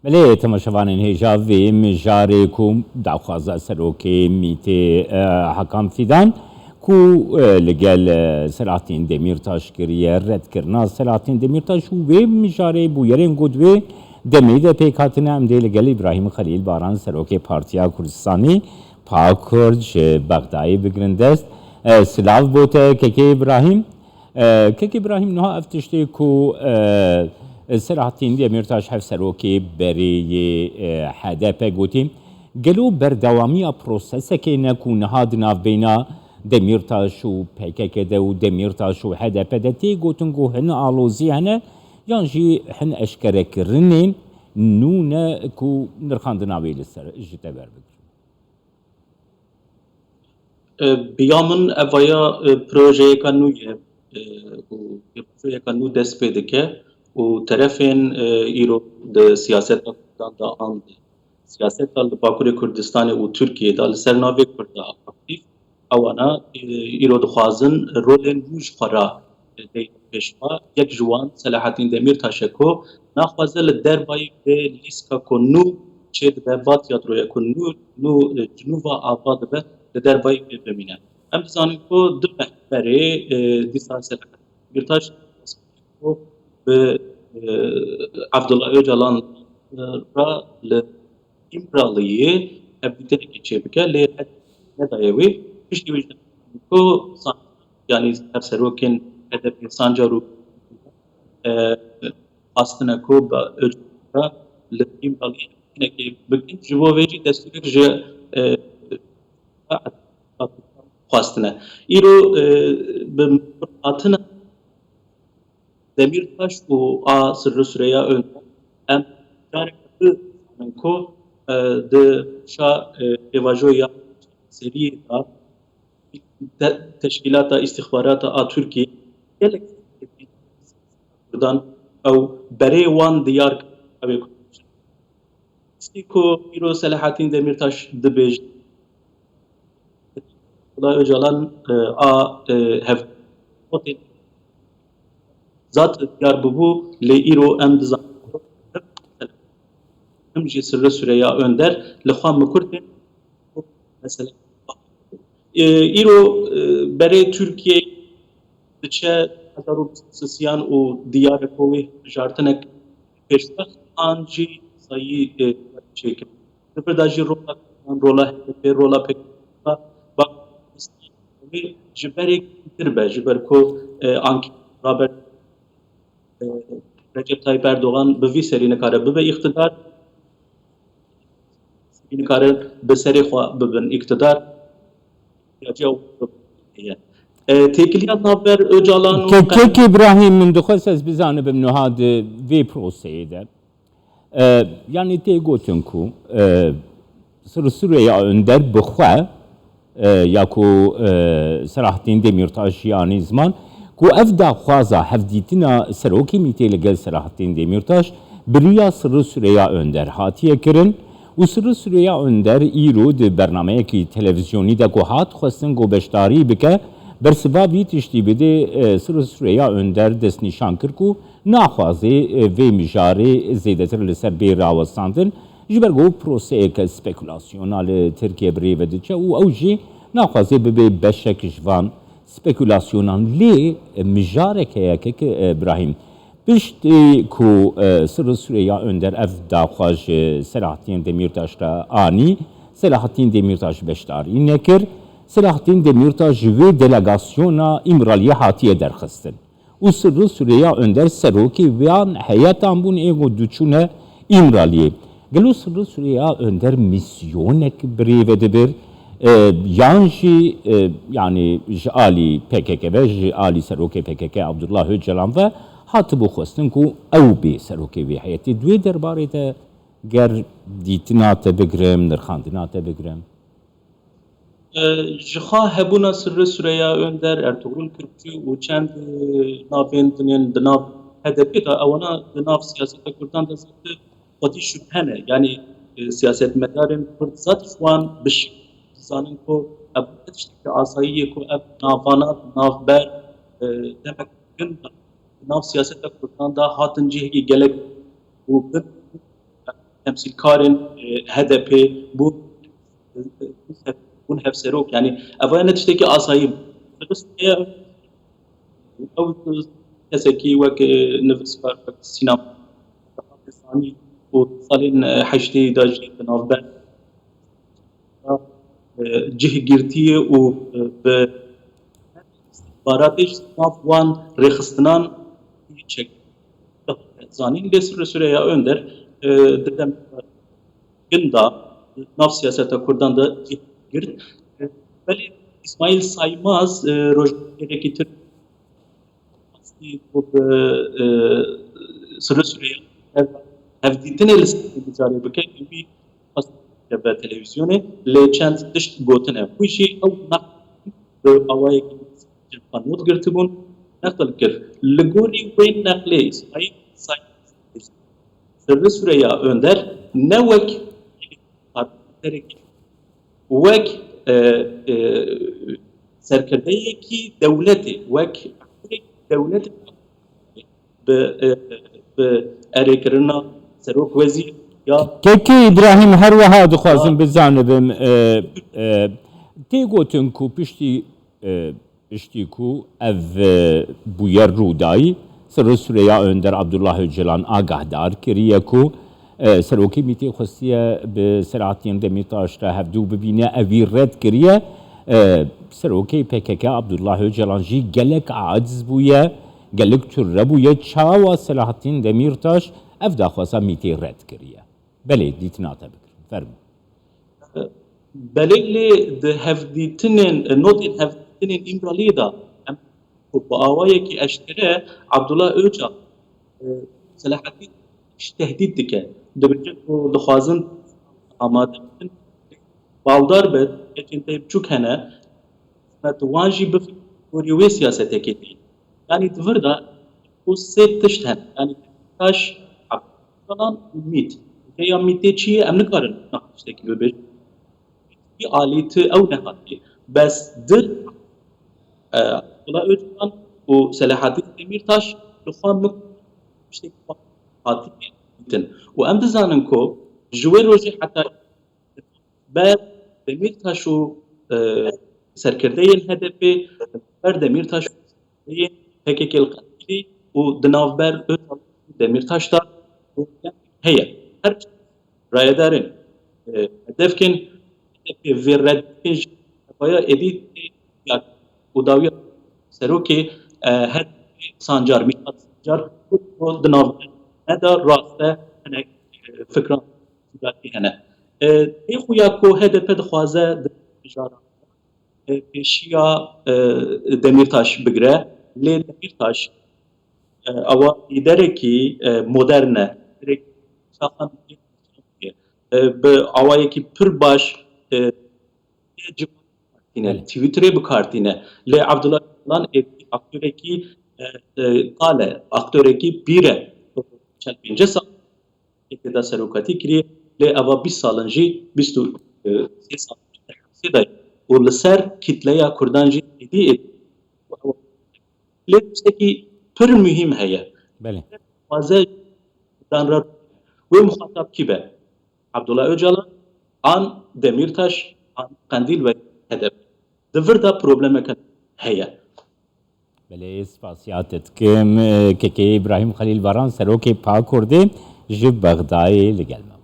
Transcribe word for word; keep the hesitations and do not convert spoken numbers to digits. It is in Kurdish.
Belê, temaşevanên hêja, vê mijarê ku daxwaza serokê Mîtê, e, Hakan Fîdan, ku, e, li gel, e, Selahattin Demîrtaş kiriye, redkirina Selahattin Demîrtaş û vê mijarê bûyerên ku di wê demê de pêk hatine, em dê li gel Îbrahîm Xelîl Baran, serokê Partiya Kurdistanê, PAKURD, ji Bexdayê bigirin dest. E, silav bo te, kekê Îbrahîm. E, kekê Îbrahîm, niha ev tiştê ku, e, Selahattin Demîrtaş, hevserokê berê yê, e, H D P gotî, gelo berdewamiya prosesekê ne ku niha di navbeyna Demîrtaş û P K K de û Demîrtaş û H D P de tê gotin ku hin alozî hene, yan jî hin eşkerekirinên nû ne ku nirxandina wê li ser ji te werbigirin? E, bi ya min evaya, e, projeyeka nû ye, e, û projeyeka nû dest pê dike û terefên, e, îro di siyaseta Kurdan de an di siyaseta li Bakurê Kurdistanê û Tirkiyê de li ser navê Kurda aktîf, ewana, e, îro dixwazin rolên nû ji xwe re, e, deyne pêşva. Yek ji wan Selahattin Demîrtaş e ku naxwaze li dervayî vê lîska ku nû çêdibe, va tiyatroya ku nû, nû, e, cinûva ava dibe, li dervayî vê bimîne. Em dizanin ku du meh berê, e, dîsa Selahattin Demîrtaş ku bi, e, Abdullah Ocalan, e, re li Îmraliyê hevdîtinekê çêbike, lê H D P nedaye wê. Piştî wê jî ku san-, yanî hevserokên H D P Sancar û, e, xwastine ku bi Ocalan re li Îmraliyê hevdîtinekê bikin. Ji bo vê jî destûrek ji, e, xwastine. Îro, e, bi hatina Demîrtaş û a Sirri Süreyya Önder, em careke din dizanin ku, e, di şa, e, pêvajoya seriyê de te-, teşkîlata îstîxbarata a Tirkiyê gelek Kurdan ew berê wan diyar kir, ew ê Kurd. Tiştê ku îro Selahattin Demîrtaş dibêje, Abdullah Ocalan, e, a, e, hev-, zat diyar bûbû, lê îro em dizanin ku him jî Sirri Süreyya Önder li xwe mikurtê mesele. E, îro, e, berê Tirkiyeyê diçe hezar û bîst û sisiyan û diyar e ku wê hilbijartinek pêşwext an jî sayî, e, çêkin. Di vir de jî rola, rola H D P, rola P K K, wê ji berê kêmtir be, ji ber ku, e, ankê Robert, e, Recep Tayyip Erdogan bi vî serî nikare bibe îqtidar, nikare bi serê xwe bibin îqtidar. Heye. E, têkiliya navber Ocalan û Kek-, Kek Îbrahîm, min dixwest ez bizanibim niha di vê proseyê de. E, yanî tê gotin ku, e, Sirri Süreyya Önder bi xwe, e, ya ku, e, Selahattin Demîrtaş jî anî ziman, ku ev daxwaza hevdîtina serokê Mîtê li gel Selahattin Demîrtaş bi riya Sirri Süreyya Önder hatiye kirin û Sirri Süreyya Önder îro di bernameyekî televîzyonî de ku hat xwestin ku beşdarî bike, bersiva vî tiştî bidê, e, Sirri Süreyya Önder destnîşan kir ku naxwaze, e, vê mijarê zêdetir li ser bê rawestandin, ji ber ku proseyeke spekulasyona li Tirkiye bi rê ve diçe û ew jî naxwaze bibe beşek ji van spekulasyonan. Lê, e, mijarek heye, Kek, e, Îbrahîm. Piştî ku, e, Sirri Süreyya Önder ev daxwaz ji Selahattin Demîrtaş re anî, Selahattin Demîrtaş beşdarî nekir. Selahattin Demîrtaş ji wê delegasyona Îmraliyê hatiye derxistin. Û Sirri Süreyya Önder serokê wan heyetan bûn ê ku diçûne Îmraliyê. Gelo Sirri Süreyya Önder misyonek bi rê ve dibir, e, yan jî, e, yanî ji alî P K K ve, ji alî serokê P K K Abdullah Öcalan ve hatibû xwestin ku ew bê serokê vê heyetê? Di wê derbarê de ger dîtina te bigirim, nirxandina te bigirim. E, ji xwe hebûna Sirri Süreyya Önder, Ertugrul Kürkçü û çend, e, navên din ên di nav H D P de, ewana di nav siyaseta Kurdan de zêdetir xwedî şubhe ne. Yanî, e, siyasetmedarên Kurd zat ji wan bi şik dizanin ku ev ne tiştekî asayî ye ku ev navana di navber, e, demek kin de di nav siyaseta Kurdan de hatin cihekî gelek û bi temsîlkarên e, H D P bûn, e, bûn hevserok. Yani, ev ne tiştekî asayî bû. Ew kesekî wek e, nivîskar, wek Sînan Rezanî û salên e, heştê de jî di navber e, cihgirtiyê û e, bi baratê ji nav wan rêxistinan çek zanîn. Lê Sirri Süreyya Önder e, di dem ginda nav siyaseta Kurdan de cih girt. E, Belê Îsmaîl Saymaz e, rojnamegerekî Tirk xwestî ku bi e, Sirri Süreyya Önder hevdîtinê li ser vê mijarê bike, wî xwest keve televîzyonê, lê çend tişt gotine. Wî jî ew neql bi awayekî cem xwe not girtibûn, neql kir. Li gorî wê neqlê Îsmaîl Saymaz, Sirri Süreyya Önder ne wek serkerekî, wek e, e, serkirdeyekî dewletê, wek dewletê bi, e, bi erêkirina serok wezîr ya Kekê Îbrahîm, her wiha dixwazim bizanibim, e, e, tê gotin ku piştî, e, piştî ku ev, e, bûyer rû dayî, Sirri Süreyya Önder Abdullah Öcalan agahdar kiriye ku, e, serokê MÎT'ê xwestiye bi Selahattin Demirtaş re hevdû bibîne, ev wî red kiriye. E, serokê P K K Abdullah Öcalan jî gelek aciz bûye, gelek çûre bûye. Çawa Selahattin Demirtaş ev daxwaza MÎT'ê red kiriye? Belê, dîtina te bikirin. Fermû. Belê, lê di hevdîtinên, notên hevdîtinên Îmraliyê de em ku bi awayekî eşkere Abdullah Öcalan, e, Selahattin ji tehdît dike. Dibêje ku dixwazin amade bikin. Baldar be, keçên te biçûk hene, hizmet wan jî bifikirî gorî wê siyasetekê tê. Yanî di vir de ku sê tişt hene. Yanî taş, Abdullah Öcalan û MÎT. Rêya MÎT'ê çi ye? Em nikarin niha tiştekî bibêjin. Vî alî ti ew nehatiye. Bes di, e, Abdullah Öcalan û Selahattin Demirtaş li xwe min tiştekî hatiye dîtin. Û em dizanin ku ji wê rojê heta ber Demirtaş û, e, serkirdeyên H D P, ber Demirtaş û serkirdeyên P K K li Qendîlî û di navber Öcalan û Demirtaş de problem heye. Her rayedarên, e, hedefkên H D P vê red dikin jî hevaya êdî tê ya û dawiya serokê, e, H D P Sancar, Mithat Sancar, got ku di navber neda rast e, hinek, e, fikran cudakî hene. E, tê xuya ku H D P dixwaze di mijaran e, pêşiya, e, Demîrtaş bigire. Lê Demîrtaş, e, ewa lîderekî, e, modern e. Lîderekî çaxan e, bi awayekî pir baş, e, tîne, Belê. Twitterê bi kar tîne. Lê Abdullah Öcalan ê aktorekî, e, e, kal e, aktorekî pîr e. Çel pêncî sal P K K'ê de serokatî kiriye, lê eva bîst salin jî, bîst û sê salin jî di hepsê de ye û li ser kitleya Kurdan jî êdî êdî. Lê tiştekî pir muhîm heye. Belê. Dixwaze Kurdan re wê muxatab kî be? Abdullah Öcalan an Demîrtaş an Qendîl ve H D P. Di vir de problemeke heye. Belê, spasiya te dikim. Kekê Îbrahîm Xelîl Baran, serokê PAKurdê ji Bexdayê li gel me.